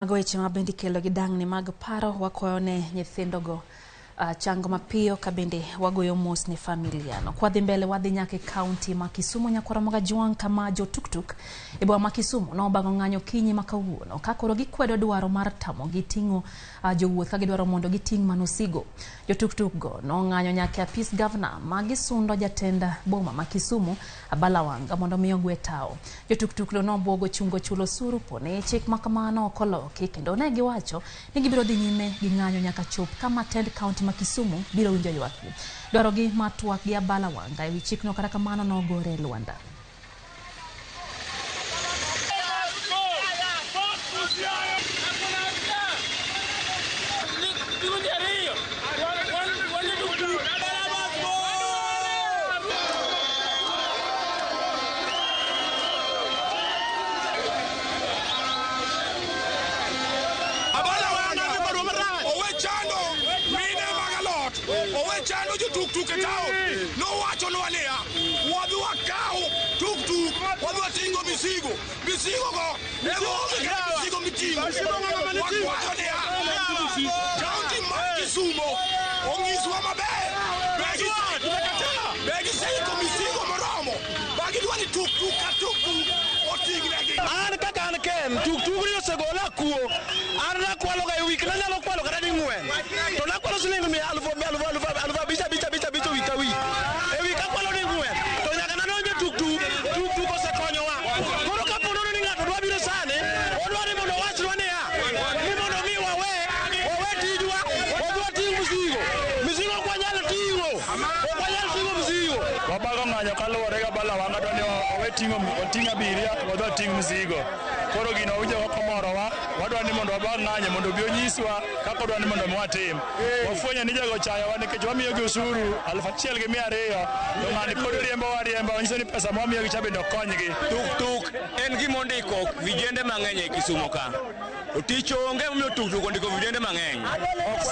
Mago weche ma bende ikelo gi dang'ni mag paro wakwayo ne nyithindogo chango mapiyo ka bende wagoyo mos ne familia no. Kwadhi mbele wadhi nyaka e kaunti ma Kisumu nyakwara Mogajwang' kama jo tuktuk e boma ma Kisumu nobango ng'anyo kinyi ma kawuono ka koro gikwedo dwaro mar tamogi ting'o jowuoth ka gidwaro mondo giting' mana osigo. Jo tuktuk go nong'anyo nyaka e apis gavana ma gisundo jatend boma ma Kisumu Abala Wanga mondo mi ogwe tawo. Jotuktuk no nobwogo chungo chulo osuru po ni chik ma kamano ok oloki kendo ne giwacho ni gibiro dhi nyime gi ng'anyo nyaka chop kama tend kaunti ma Kisumu biro winjo ywakgi. Dwarogi mar twak gi Abala Wanga ewi chikno kata kamano nogore e lwanda. Abala Wanga owe chando mine mag alot, owe chando jotuktuk e town. Nowachonwa niya, wadhi wakaw tuktuk, wadhi wating'o misigo. Misigo go ema onge kata misigo miting'o. Wakwayo niya, kaunti mar Kisumo onyiswa maber be giseiko misigo moromo ma gidwa ni tuktuk ka tuktuk oting'negi. An kaka an Ken, tuktuk ni osegola kuo. An nakwalo ga e wik nanyalo kwalo kata ding'wen. To nakwalo siling mia alufu mia alufu alufu alufu abich abich abich abich e wik ka wik. E wik akwalo ding'wen. To nyaka nadonj e tuktuk, tuktuk osekonyowa. Koro kapo nono ni ng'ato dwa biro sani, odwa ni mondo owachnwa niya, ni mondo mi wawe, wawe tijwa, wadhi wating' mzigo. Mzigo ok wanyal ting'o. Ok wanyal ting'o mzigo. Wabago ng'anyo kaluwore gi Abala Wanga dwa ni owe ting'o oting' abiria to wadhi wating' mzigo. Koro gino wawinjo kaka omorowa, wadwa ni mondo wabag ng'anyo mondo obi onyiswa kaka odwa ni mondo mi watim. Wafwenyo ni jogo ochayowa nikech wamiyogi osuru 1200 to ng'ani pod riembowa ariemba, wanyiso ni pesa ma wamiyogi cha bende ok konygi. Tuk tuk en gima ondiko vijende mang'eny e Kisumo ka. To tich onge momiyo tuk tuk ondiko vijende mang'eny.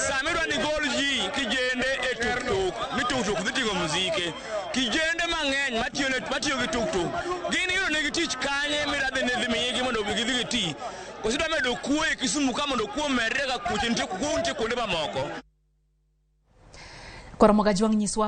Sama idwa ni gol ji kijende e tuk tuk, ni tuk tuk dhi ting'o mzike. Kijende mang'eny matiyo matiyo gi tuk tuk, gin iyudo negi tich kanye midwa dhi ni miyigi mondo gidhi giti. Koso idwa medo kuo e Kisumu ka mondo kuo omedre ka kuoche nitie kuo nitie kuonde mamoko. Koro Mogajwang' nyiswa.